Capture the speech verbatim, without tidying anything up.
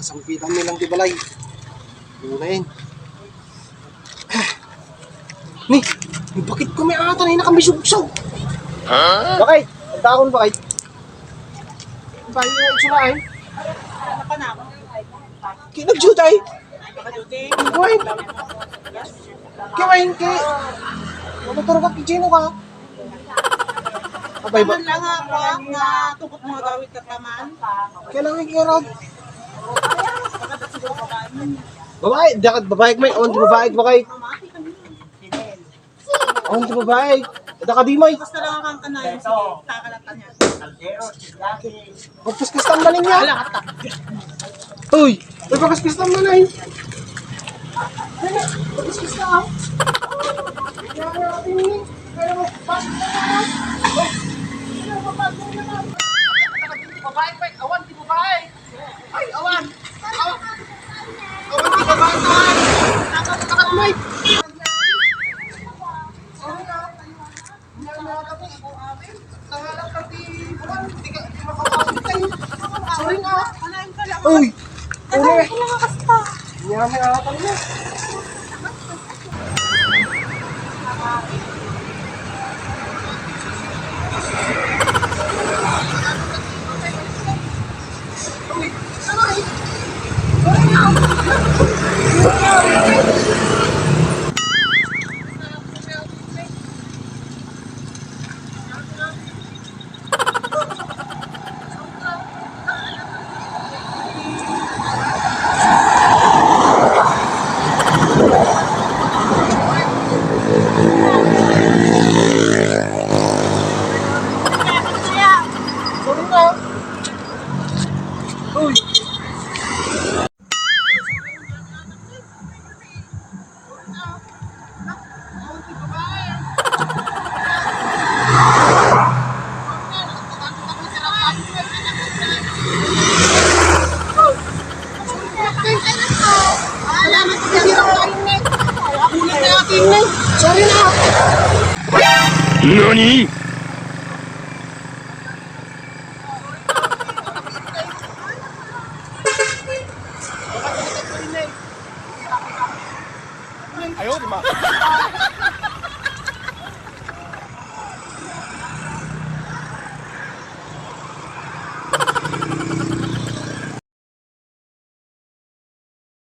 Sampitan mi lang ti balay. Unayen. Ni, bakit kami ata na nakamisugso? Bakit? Ang taon bakit? Bakit yung itsura ay? Kinagsuta ay? Wait. Kiwain ki. Motor ka, Pichino ka. Abay ba? Taman lang nga, kuwan, nga tubot mga gawid ka taman. Kailangan kaya rod. Babae, dakat babae, may awan ti babae, babae. Awan ti babae. Ada ka di, may. Basta lang ang kanayon, sige, takalatan niya. Pagkaskas tam na ninyo. Uy! Uy, pagkaskas tam na na eh. Pagkaskas tam. Babae pa, awan, di babae. Ay, awan. Awan. Awan, di babae, awan. Takat, takat, Mike. Sorry na. Uy! Uy! Nangangalakal na. Sorry na. Nani? Ayaw, di ba?